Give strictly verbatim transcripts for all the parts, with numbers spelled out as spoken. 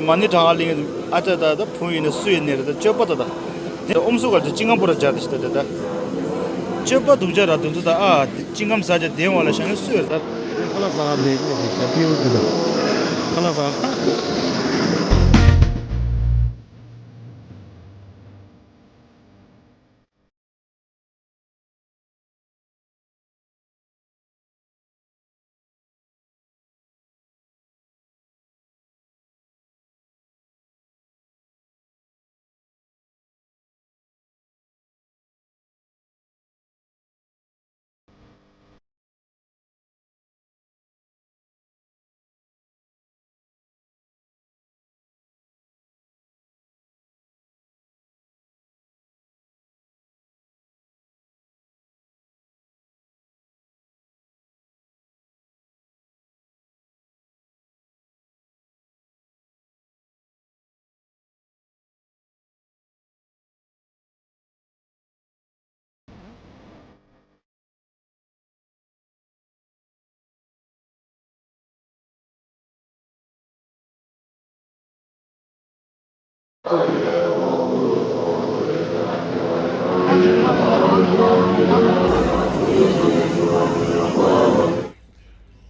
མ་ཎི་བགྲང་བ་གླིང་ཨ་ཅག་ད་ད་བུ་ཡིན་ན་སུ་ཡིན་ནི་རེད། ད་སྤྱོད་པ་ད་ད་དེ་ཨོམ་སུ་གར་དེ་ཅི་ང་པུ་ར་སྦྱར་དེ་ཤི་ད་ད་ད་སྤྱོད་པ་སྡུག་ཅག་ར་དུ་ཚོ་ད་ཨ་དེ་ཅི་ངམ་ཟ་ཅག་དེ་བ་ལ་ཤ་ངན་སུ་ཡོད་ད། ཁ་ལག་ཟ་ག་མེད་ནས་ཤ་པིའུ་དེ་ད་ཁ་ལག་ཟ་ག།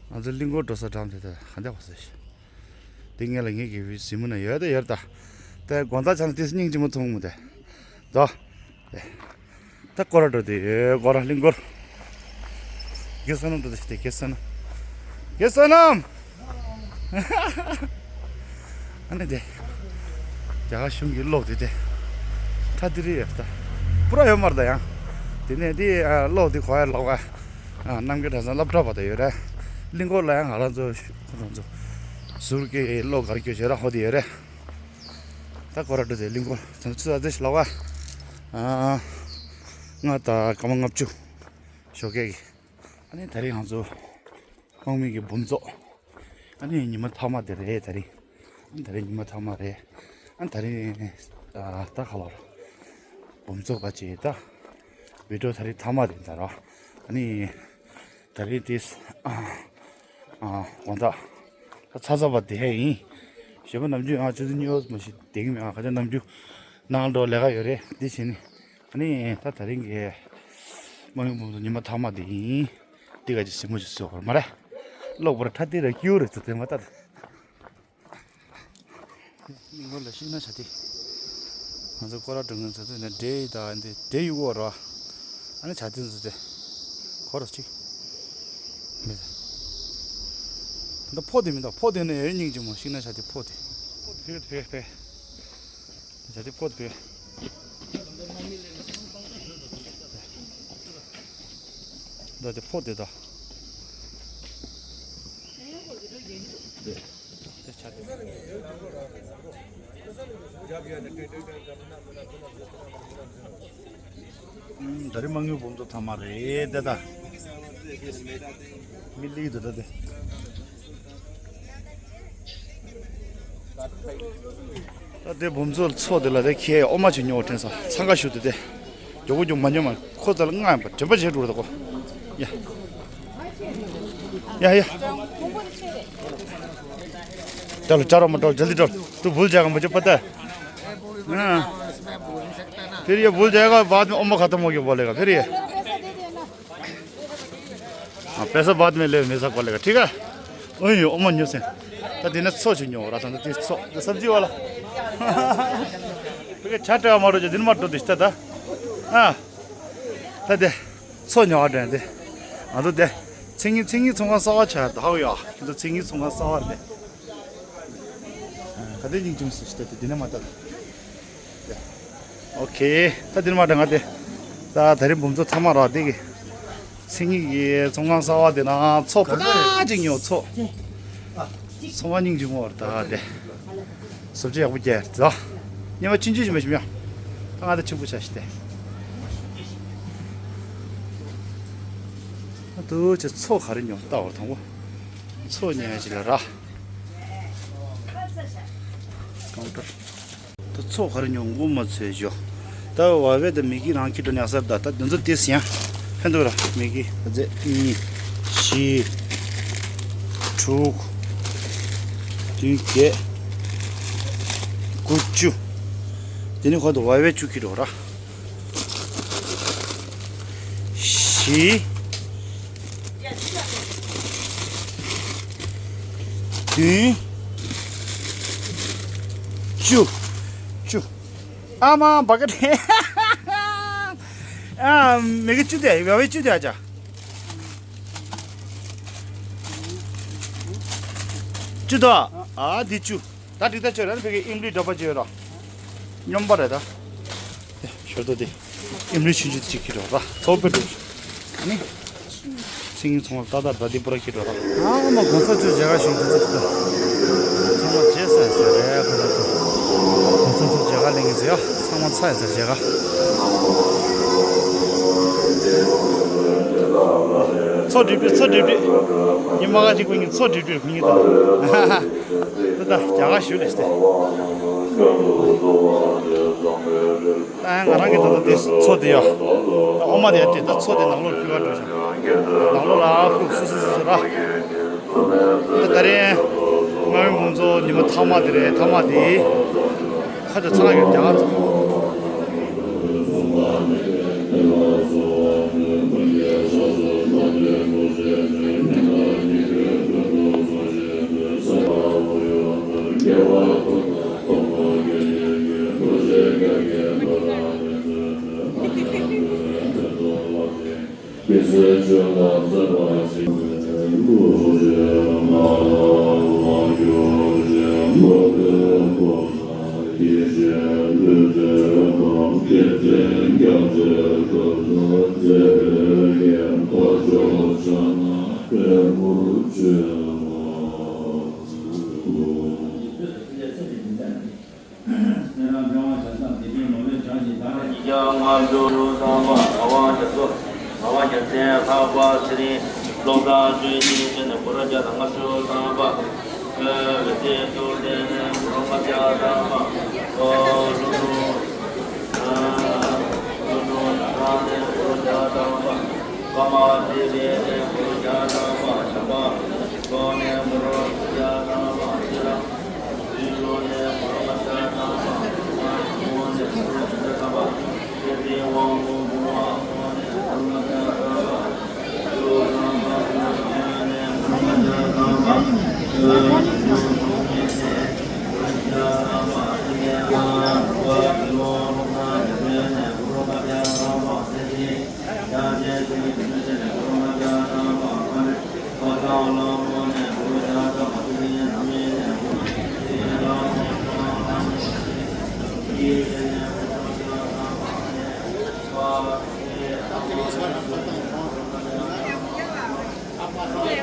ང་ཚོ་གླིང་སྐོར་འགྲོ་ས་འགྲམ་དེ་ད་ག་འདྲ་བ་ཟེར་ཤག་དེ་ངས་ལ་ངས་ཀྱི་བི་གཟིགས་མོ་ན་ཡོད་ད་ཡོད་ད། ད་དགོང་དག་ཆ་ན་དེ་སྙིང་རྗེ་མོ་མཐོང་མོ་དེ། ད། ད་སྐོར་ར་འགྲོ་དེ་ཡོད་སྐོར་ར་གླིང་སྐོར། རྒྱལ་ས་ནམ་འགྲོ་དེ་ཞིག་དེ་རྒྱལ་ས་ནམ། རྒྱལ་ས་ནམ། ཨ་ནི་དེ། རྒྱ་གར་གཞུང་གི་གློག་དེ་དེ། ཁྲ་དི་རི་ཡོད་ད། པུ་ར་ཡོད་མ་རེད་ད་ཡང་། དེ་ནས་དེ་གློག་དེ་གོ་ཡ་ལོག་ག་རྣམ་རྒྱལ་གྲྭ་ཚང་སློབ་གྲྭ་བ་དེ་ཡོད་རེད། གླིང་སྐོར་ལ་ཡང་ང་རང་ཚོ་ཁོ་རང་ཚོ་ཟུར་གྱི་གློག་གར་སྐྱོད་བྱེད་ར་ཧོ་དེ་ཡོད་རེད། ད་སྐོར་ར་འགྲོ་དེ་གླིང་སྐོར་ཚོ་ཚོ་ཚོ་ཞིག་ལོག་ག་ལྔ་དང་སྐར་མ་ལྔ་བཅུ་ཞོགས་ཀས་ཀྱི། ཨ་ནི་ད་རིང་ང་ཚོ་དམག་མི་གི་འབུམ་ཚོགས། ཨ་ནི་ཉི་མ་མཐའ་མ་དེ་རེད་ད་རིང་། ཨ་ནི་ད་རིང་ཉི་མ་མཐའ་མ་རེད། ཨ་ནི་ད་རིང་ཨ་ད་ག་ལོར་འབུམ་ཚོགས་པ་ཅིག་ད། བི་ཌིའོ་ད་རིང་མཐའ་མ་དེ་ད་རོ། ཨ་ནི་ད་རིང་དེ་ཨ་ཨ་དགོང་དག་ད་ཚ་ཚ་བ་དེ་ཡིན། གཞན་པ་ནམ་རྒྱུན་ཨ་ཆུ་ཚོད་གཉིས་པ་མ་ཞིག་བསྡད་ཀྱི་མེད། ཨ་ཁ་ཆ་ནམ་རྒྱུན་ནང་འགྲོ་ལས་ཀ་ཡོད་རེད་འདི་བྱས་ནི། ཨ་ནི་ད་ད་རིང་གི་དམག་མི་འབུམ་ཚོགས་ཉི་མ་མཐའ་མ་དེ་ཡིན། འདི་ག་ཅིག་གཟིགས་མོ་ཅིག་བཟོ་བར་མ་རེད། གློག་པར་ཁྲ་ཏི་ར་སྐྱིའུ་རེད་ཚོ་དེ་མ་ལྟ། གླིང་སྐོར་ལ་ཤིང་ནགས་བྱ་དེ། ང་ཚོ་སྐོར་ར་འགྲོ་མཁན་ཚོ་ཚོ་ནས་འབྲས་ཡི་དང་འདི་འབྲས་ཡི་འོ་ར། ཨ་ནི་བྱ་དེ་ཚོ་དེ། འཁོར་རོ་གཅིག་མེད། ད་ཕོ་དེ་མི་འདུག་ཕོ་དེ་ནས་ཡོད་སྙིང་རྗེ་མོ་ཤིང་ནགས་བྱ་དེ་ཕོ་དེ། ཕེ་ཕེ་ཕེ། ད་དེ་ཕོ་དེ་ཕེ། ད་དེ་ཕོ་དེ་ད། ད་རེས་མ་དངུལ་འབུམ་ཚོགས་ཐ་མ་རེད་ད་ད། མི་ལི་དུ་ད་དེ། ད་དེ་འབུམ་ཚོགས་ཚོགས་དེ་ལ་དེ་ཁྱེད་ཨོ་མ་ཆུ་ཉོ་དྲན་ས་འཚང་ཁ་ཞུ་དེ་དེ། མགྱོགས་པོ་མགྱོགས་མ་ཉོ་མ་ཁོ་ཚ་ལ་ང་ཡང་པ་དྲན་པ་བྱེད་འགྲོ་རེད་ད་ཁོ། ཡ། ཡ་ཡ། चलो चलो मटो जल्दी चलो। तू भूल जाएगा मुझे पता है। हाँ। फिर ये भूल जाएगा बाद में उम्र खत्म हो गया बोलेगा फिर ये। हाँ, पैसा बाद में ले मेरे साथ बोलेगा ठीक है। ओए उम्र न्यू से। तो दिन सो चुन्यो रहा था तो सो सब्जी वाला। फिर छाटा मारो जो दिन मार तो दिखता था। हाँ। ད་དེ་ཚོ་ཉོ་བ་དྲན་དེ། ང་ཚོ་དེ་ཚིག་ཉིན་ཚིག་ཉིན་ཚོང་ཁང་གསར་བ་ཆགས་ད་ཧ་ཡོ། ང་ཚོ་ཚིག་ཉིན་ཚོང་ཁང་གསར་བ་དེ། ད་དེ་སྙིང་ཅུང་སུ་ཞིག་ད་དེ་དེ་ནས་མ་ད། ཨོ་ཁེ། ད་དེ་ནས་མ་ད་ང་དེ། ད་ད་རིང་འབུམ་ཚོགས་ཐ་མ་རག་དེ་གི། ཚིག་ཉིན་གི་ཚོང་ཁང་གསར་བ་དེ་ན་ཚོགས་པོ་ད་ཅིག་ཉོ་ཚོགས། ཚོང་བ་སྙིང་རྗེ་མོ་བར་ད་དེ། བཟོ་བཅོས་ཡག་པོ་རྒྱག་ཡ་རེད་ད། སྙན་པ་ཆུང་ཆུང་ཞིག་མ་ཞིག་མྱོང་། ད་ང་ད་ཆེན་པོ་ཆགས་ཤི་སྟེ། ང་དུ་ཆེ་ཚོགས་ག་རེ་ཉོ་ལྟ་བར་དང་པོ། ཚོགས་ཉོ་ཡ་ཅིག་ལ་ར། ཀའུན་ཊར། ད་ཚོགས་ག་རེ་ཉོ་མགོ་མ་ཚོས་ཞོ། ད་བ་བས་ད་མི་གི་རང་ཁྱི་འགྲོ་ཉག་སར་ད་ད་འདི་ཚོ་དེ་ཡང་ཕན་ཐོགས་ར་མི་གི་ད་རྫས་གཉིས་བཞི་དྲུག་བདུན་བརྒྱད། དགུ་བཅུ། དེ་ནི་ཁོ་དུ་བ་བའི་བཅུ་ཁྱེར་འགྲོ་ར། བཞི། བདུན། བཅུ། བཅུ། ཨ་མ་བ་ག་དེ། ཨ་མི་གི་བཅུ་དེ་བ་བའི་བཅུ་དེ་ཨ་ཅག་བཅུ་དོ། ཨ་འདི་བཅུ། ད་འགྲིག་ད་ཆོད་ར་ནི་ཕ་གི་ཨིམ་ལི་འདྲ་པོ་ཅིག་ཡོད་ར། སྙོམས་པ་རེད་ད། དེ་ཞོར་དུ་དེ་ཨིམ་ལི་ཆུང་ཆུང་དེ་ཅིག་ཁྱེར་འགྲོ་ར་ཚོགས་པའི་འགྲོ། ཨ་ནི། ཚིག་ངན་ཚོང་བ་ཏག་ཏག་ད་འདི་པུ་ར་ཁྱེར་འགྲོ་ར། ཨ་མ་གོང་ས་མཆོག་མཇལ་ཁ་ཞུ་གི་འདུག་ཚང་མ་བརྗེད་ས་ཟེར་རེད་ཁོ་ཚོ། གོང་ས་མཆོག་མཇལ་ཁ་ལེན་གི་ཟེར་ཡ་ཚང་མ་ཚ་ཡ་ཟེར་མཇལ་ཁ། ཚོ་སྒྲིབ་སྒྲིབ་ཚོ་སྒྲིབ་སྒྲིབ། ཉི་མ་ག་ཅིག་ཁོ་གཉིས་ཚོ་སྒྲིབ་སྒྲིབ་ཁོ་གཉིས་ད། ད་ད་རྒྱ་གར་ཞུ་ལས་སྟེ། ད་ང་རང་གི་ད་ལྟ་དེ་ཚོ་དེ་ཡ། ད་ཨོ་མ་དེ་ཡ་དེ་ད་ཚོ་དེ་ནང་ལོགས་ཕུལ་བ་འགྲོ་ཞིང་། ནང་ལོགས་ལ་ཕུག་སུ་སུ་སུ་སུ་ར། ད་ད་རེས་ང་མོ་ཚོ་ཉི་མ་ཐ་མ་དེ་རེད་ཐ་མ་དེ། ཁ་ཅིག་ཚ་ལག་གི་རྒྱ་གར་ཚོ། ཉིས་བརྒྱ་ལྔ་བཅུ་ང་དྲུག་ཐམ་པ་ངག་དབང་རྒྱ་མཚོ། ངག་དབང་རྒྱལ་མཚན་ལྷག་པ་ཚེ་རིང་། ཀློང་བཟང་བཅུ་གཉིས་བཅས་ནས་གུ་རུ་བརྒྱ་དང་ལྔ་བཅུ་ཐམ་པ། འོད་ཟེར་གཙུག་ལྡན་ནས་གུ་རུ་ལྔ་བརྒྱ་ཐམ་པ། ཨོ་ཀླུ་ཀླུ་ཀླུ་ཀླུ་ན་ཁ་ནས་གུ་རུ་བརྒྱ་ཐམ་པ། ཀ་མ་ཏི་ལི་ནས་གུ་རུ་བརྒྱ་ཐམ་པ། བྱམས་པ་ཀློང་ནས་གུ་རུ་བརྒྱ་ཐམ་པ། ཤེས་རབ།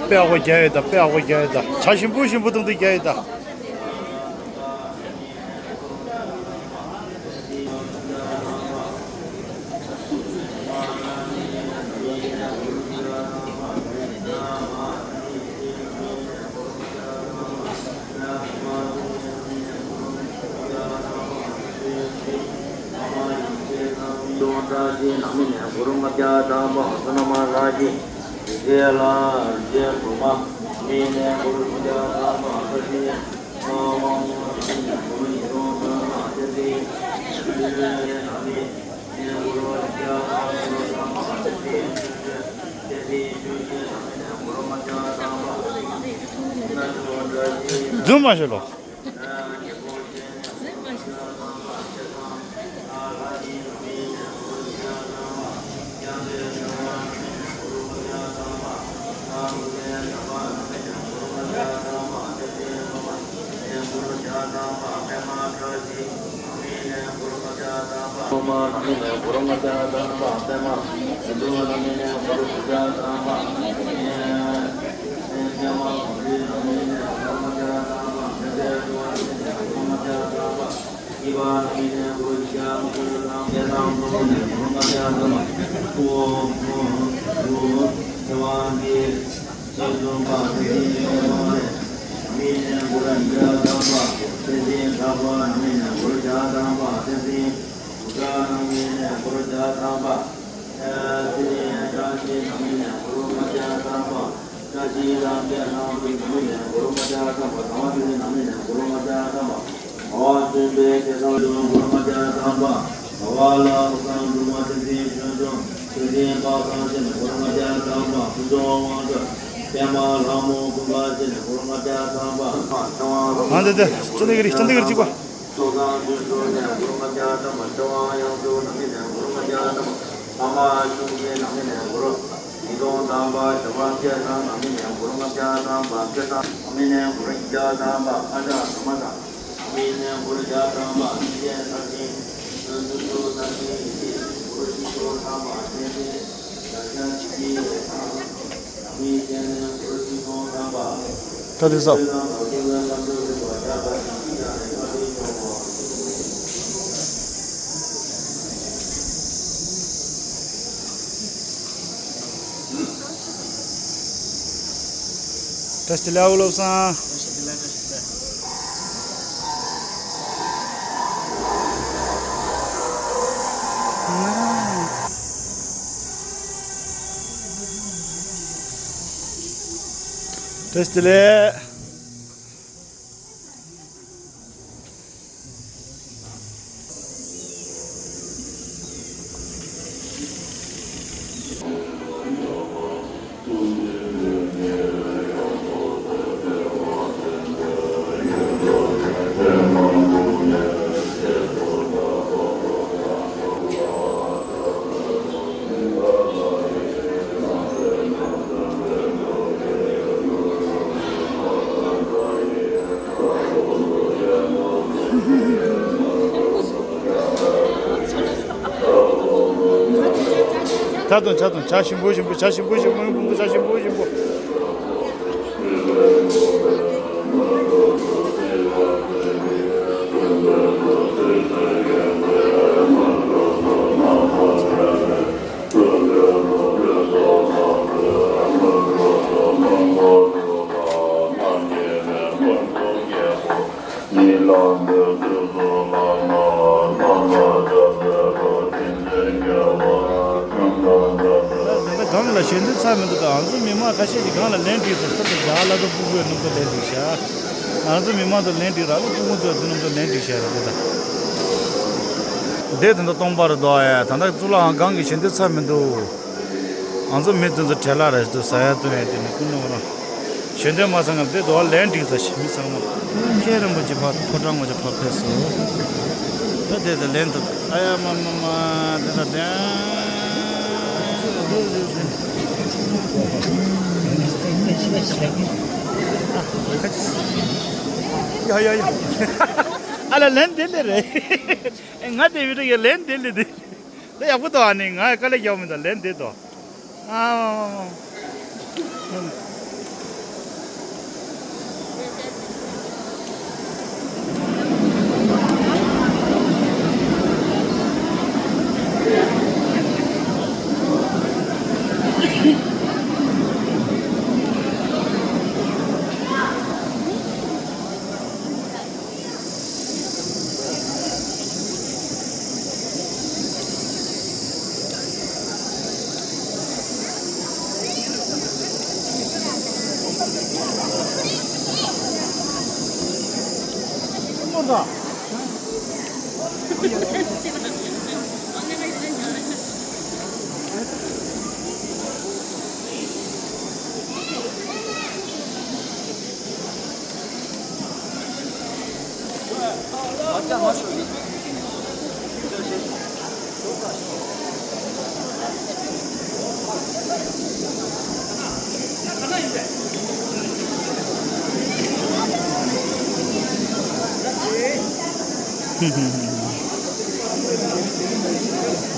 དཔེ་ཡག་པོ་རྒྱག་ཡོད་ད། དཔེ་ཡག་པོ་རྒྱག་ཡོད་ད། བྱ་ཞིམ་པོ་ཞིམ་པོ་དང་དུ་རྒྱག་ཡོད་ད། ཀློང་བཀྲ་ཤིས་ནང་མི་ནས་གུ་རུ་ལྔ་བརྒྱ་ཐམ་པ། བསོད་ནམས་ལྷ་ཞི་རྗེ་ལ་རྗེ་སྒྲོལ་མ་མི་ནས་གུ་རུ་བཅུ་བརྒྱ་ཐམ་པ། བཀྲ་ཤིས་ལྷ་དབང་མོ་ནང་མི་ནས་གུ་རུ་ཉིས་སྟོང་ཐམ་པ། བསྟན་འཛིན་ཆོས་སྐྱིད་ནང་མི་ནས་གུ་རུ་བརྒྱ་ཐམ་པ། བསྟན་འཛིན་ཆོས་སྐྱིད་ནང་མི་ནས་གུ་རུ་ལྔ་བརྒྱ་ཐམ་པ། རྫུན་མ་བཤད་ལོ། བ་བ་བཅུ་པའི་སྐལ་བཟང་ལུས་འཁོར་ལྔ་བརྒྱ་ཐམ་པ། བ་བ་ལ་ཕུག་གསང་སྒྲོལ་མ་ཐེག་ཆེན་ཆོས་འབྱུང་ཐེག་ཆེན་དཔག་བསམ་ཤེས་ནས་འཁོར་ལྔ་བརྒྱ་ཐམ་པ། ཕུན་ཚོགས་དབང་ཕྱུག་པདྨ་ལྷ་མོ་ཀུན་དགའ་ཤེས་ནས་འཁོར་ལྔ་བརྒྱ་ཐམ་པ། ཨ་འདི་འདི་ཅི་འདི་གི་རེད། ཅི་འདི་གི་རེད། གཅིག་པ། ཚོགས་བསགས་ཆོས་སྒྲོན་ནས་འཁོར་ལྔ་བརྒྱ་ཐམ་པ། ཕྱྭ་དབང་དབྱངས་སྒྲོགས་རྣམ་སྨིན་ནས་འཁོར་ལྔ་བརྒྱ་ཐམ་པ། ཨ་མ་ཆུང་ཆེན་རྣམ་སྨིན་ནས་འཁོར་ཉིས་སྟོང་ཐམ་པ། ཞབས་པད་སྐལ་བཟང་རྣམ་སྨིན་ནས་འཁོར་ལྔ་བརྒྱ་ཐམ་པ། སྐལ་བཟང་རྣམ་སྨིན་ནས་འཁོར་ཉིས་བརྒྱ་ཐམ་པ། ཨ་ཞང་ཟ་མ་ཏང་རྣམ་སྨིན་ནས་འཁོར་བརྒྱ་ཐམ་པ། སེང་གེ་ཐར་ཆེན་ཆོས་སྐྱོང་ཐར་ཆེན་ཡེ་ཤེས་འཁོར་ཆིག་སྟོང་ཐམ་པ། སེང་གེ་རྒྱ་ཤ་ཆེན་ཐར་ཆེན་འཁོར་ཆིག་སྟོང་ཐམ་པ། ད་དེ་ས། བཀྲ་ཤིས་བདེ་ལེགས་ཨ་ཁུ་བློ་བཟང་། བཀྲ་ཤིས་བདེ་ལེགས། ད་དང་ཆ་དང་ཆ་ཞིམ་པོ་ཞིམ་པོ། ཆ་ཞིམ་པོ་ཞིམ་པོ། ཆ་ཞིམ་པོ་ཞིམ་པོ། ད་ལྟ་སྒང་ལ་ཞལ་འདོན་ཚར་མི་འདུག་ད་ང་ཚོ་མི་མང་ཁ་ཤས་ཀྱིས་སྒང་ལ་ལན་བྲིས་ཚར། ས་དེ་རྒྱ་གར་ལ་དུ་སྤུ་གུའི་སྣུམ་ཚོ་ལན་བྲིས་ཤག་ང་ཚོ་མི་མང་ཚོ་ལན་བྲིས་ར་ལ་སྤུ་གུ་ཚོ་དེ་སྣུམ་ཚོ་ལན་བྲིས་ཤག་ར་དེ་ད། དེ་ད་ལྟ་སྟོང་པ་རེད་དོ། ཨ་ད་ལྟ་གཙུག་ལག་ཁང་སྒང་གི་ཞལ་འདོན་ཚར་མི་འདུག་ང་ཚོ་མི་དེ་ཚོ་བྲེལ་ལ་རེད་དུ་ཟ་ཡ་བཏུང་ཡ་དེ་མི་ཀུན་ནོ་རང་། ཞལ་འདོན་མ་ཚང་ང་དེ་དོ་ལན་འགྲིག་ས་ཞིག་མི་ཚང་མ། ཀུན་མཁྱེན་རིན་པོ་ཆེ་ཕ་ཕོ་བྲང་ངོ་ཅག་ཕ་ཕེབས་སོ། ད་དེ་དེ་ལན་དུ་ཨ་ཡ་མ་མ་མ་དེ་ད་དེ། ཡ་ཡ་ཡ། ཨ་ལ་ལན་དེ་ལེ་རེད། ང་དེ་བི་ཏྲ་ཡ་ལན་དེ་ལེ་དེ། ད་ཡག་པོ་འདུག་ཨ་ནི་ང་དཀའ་ལས་རྒྱག་མི་འདུག་ལན་དེ་འདུག་ཨ།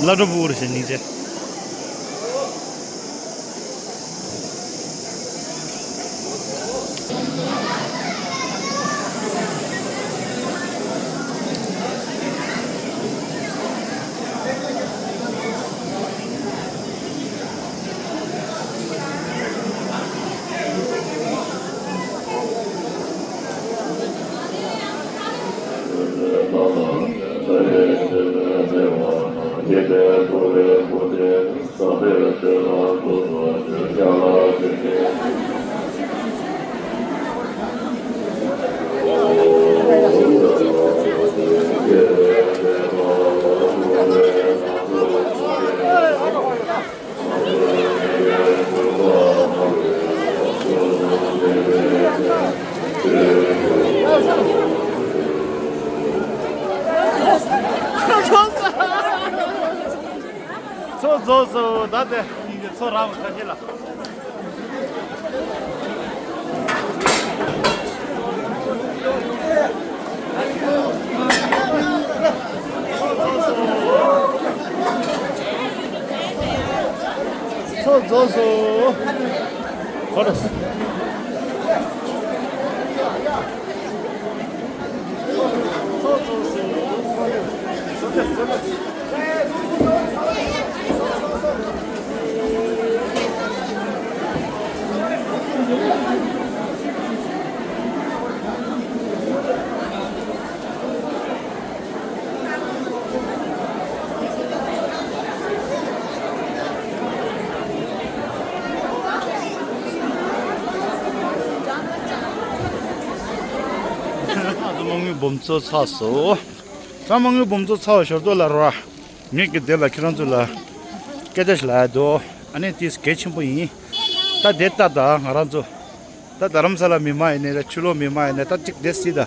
བླ་སྒྲུབ་འུར་ཞིག་སྙིང་རྗེ། ཨ་ཙི། ཚོ་རང་ཁ་ཤས་ལ། ཚོ་རྫོགས་སོང་། ཁོ་ར། ང་ཚོ་མ་དངུལ་འབུམ་ཚོ་ཚར་སོང་། ད་མ་དངུལ་འབུམ་ཚོ་ཚར་བའི་ཞོར་དུ་ལ་རོ། ངེད་ཀྱི་དེ་ལ་ཁྱེད་རང་ཚོ་ལ་སྐད་ཆ་ཞིག་ལབ་ཡ་འདུག་ཨ་ནི་དེ་གལ་ཆེན་པོ་ཡིན། ད་དེ་ལྟ་ད་ང་རང་ཚོ། ད་རྡ་རམ་ས་ལ་མི་མང་ཡིན་ནའི་རེད། ཕྱི་ལོགས་མི་མང་ཡིན་ནའི་ད་གཅིག་དེ་སྲིད་ད།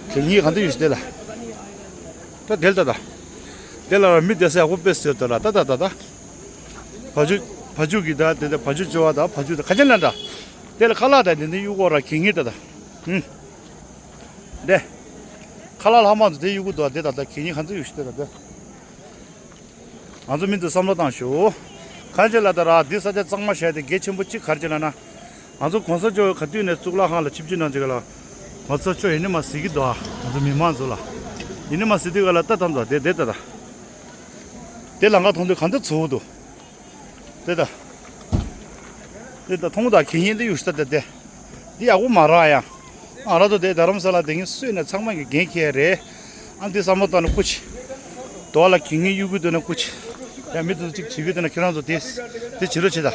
གད་སྙིགས་གང་འདྲ་ཡོད་ཤི་དེ་ལ། ད་དེ་ལ་ད་ད། དེ་ལ་མི་དེ་སྲིད་ཡག་པོ་དཔེ་སྲིད་ད་ལ་ད་ད་ད་ད། བ་ཕྱུགས་བ་ཕྱུགས་ཀྱི་ད་དེ་ད་བ་ཕྱུགས་བཅོ་བ་ད་བ་ཕྱུགས་ད་ག་ཅན་ལ་ད། དེ་ལ་ཁ་ལག་ད་དེ་འདི་གཡུག་གོ་ར་གད་སྙིགས་ད་ད། ཧུམ། དེ། ཁ་ལག་ལྷག་མ་ཚོ་དེ་གཡུག་གོ་འདུག་དེ་ད་ད་གད་སྙིགས་གང་འདྲ་ཡོད་ཤི་དེ་ད་དེ། ང་ཚོ་མི་ཚོས་བསམ་བློ་བཏང་ཤོག་གང་ཅི་ལ་ད་ར་འདི་ས་ཆ་གཙང་མ་བྱས་ཏེ་གལ་ཆེན་པོ་གཅིག་ག་རེ་ལབ་ན། ང་ཚོ་གོང་ས་མཆོག་ག་དུས་ནས་གཙུག་ལག་ཁང་ལ་ཆིབས་བསྒྱུར་གནང་ཅིག་ལ། ང་ཚོ་ཆོས་ཡིན་ནི་མ་ཟེར་གི་འདུག་ང་ཚོ་མི་མང་ཚོ་ལ། ཡིན་ནི་མ་ཟེར་དུས་ག་ལ་ལྟ་དང་འདུག་དེ་དེ་ལྟ་ད། དེ་ལ་ང་མཐོང་དུས་གང་འདྲ་ཚོར་འདུག་དེ་ད། དེ་ད་མཐོང་ད་གད་སྙིགས་འདི་ཡོད་ཤི་ད་དེ་དེ། འདི་ཡག་པོ་མ་རག་ཡ། ང་རང་ཚོ་དེ་རྡ་རམ་ས་ལ་དེ་ངས་སུས་ནས་ཚང་མ་གི་འགན་འཁྱེར་རེད། ཨ་འདི་བསམ་བློ་བཏང་ན་སྐུ་མཁྱེན། དོ་ལ་གད་སྙིགས་གཡུག་གི་འདུག་ན་སྐུ་མཁྱེན། ཡ་མི་དེ་ཚོ་གཅིག་བྱེད་གི་འདུག་ན་ཁྱེད་རང་ཚོ་དེ་དེ་བྱེད་རོགས་བྱེད་ད།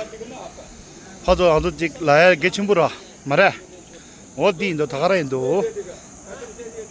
ཕ་ཚོ་ང་ཚོ་གཅིག་ལ་ཡ་གལ་ཆེན་པོ་ར་མ་རེད། འོ་འདི་ཡིན་འདུག་ད་ག་ར་ཡིན་འདུག